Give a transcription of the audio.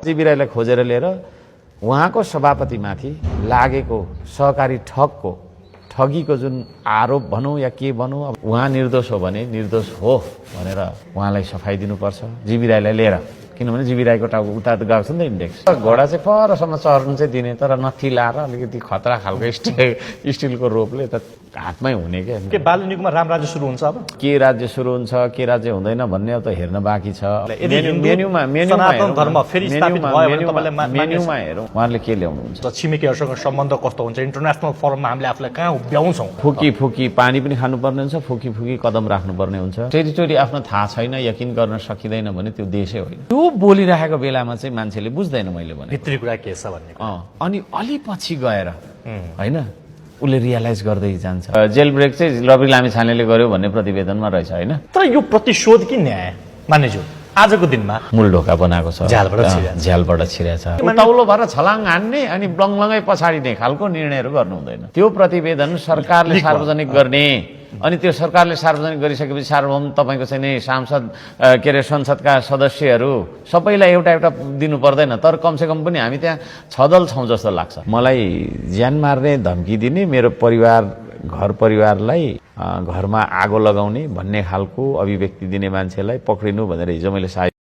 जीवी राईलाई खोजेर लिएर उहाँको सभापतिमाथि लागेको सहकारी ठगीको जुन आरोप भनौँ या के भनौँ, अब उहाँ निर्दोष हो भने निर्दोष हो भनेर उहाँलाई सफाई दिनुपर्छ जीवी राईलाई लिएर। किनभने जीवी राईको टाउको उता गएको छ नि त इन्डेक्स। घोडा चाहिँ परसम्म चढ्नु चाहिँ दिने, तर नथी लाएर अलिकति खतरा खालको स्टिलको रोपले त हातमै हुने के बाल युगमा राम राज्य सुरु हुन्छ। अब के राज्य सुरु हुन्छ के राज्य हुँदैन भन्ने अब त हेर्न बाँकी छ। मेन्युमा हेरौँ उहाँले के ल्याउनुहुन्छ, छिमेकीहरूसँग सम्बन्ध कस्तो हुन्छ, इन्टरनेसनल फोरममा हामीले आफूलाई कहाँ उभ्याउँछौँ। फुकी पानी पनि खानुपर्ने हुन्छ, फुकी कदम राख्नुपर्ने हुन्छ। टेरिटोरी आफ्नो थाहा छैन, यकिन गर्न सकिँदैन भने त्यो देशै होइन। त्यो बोलिरहेको बेलामा चाहिँ मान्छेले बुझ्दैन मैले भने भित्री कुरा के छ भन्ने। अनि अलि पछि गएर होइन उसले रियलाइज गर्दै जान्छ। जेल ब्रेक चाहिँ रवि लामिछानेले गर्यो भन्ने प्रतिवेदनमा रहेछ होइन। तर यो प्रतिशोध कि न्याय मान्यज्यू आजको दिनमा मूल ढोका बनाएको छ, झ्यालबाट छिरेछ। तौलो भएर छलाङ हान्ने अनि ब्लङलङै पछाडिने खालको निर्णयहरू गर्नु हुँदैन। त्यो प्रतिवेदन सरकारले सार्वजनिक गर्ने, अनि त्यो सरकारले सार्वजनिक गरिसकेपछि सार्वभौम तपाईँको चाहिँ नि सांसद के अरे संसदका सदस्यहरू सबैलाई एउटा दिनु पर्दैन, तर कमसेकम पनि हामी त्यहाँ छदल छौँ जस्तो लाग्छ मलाई। ज्यान मार्ने धम्की दिने, मेरो घर परिवारलाई घरमा आगो लगाउने भन्ने खालको अभिव्यक्ति दिने मान्छेलाई पक्रिनु भनेर हिजो मैले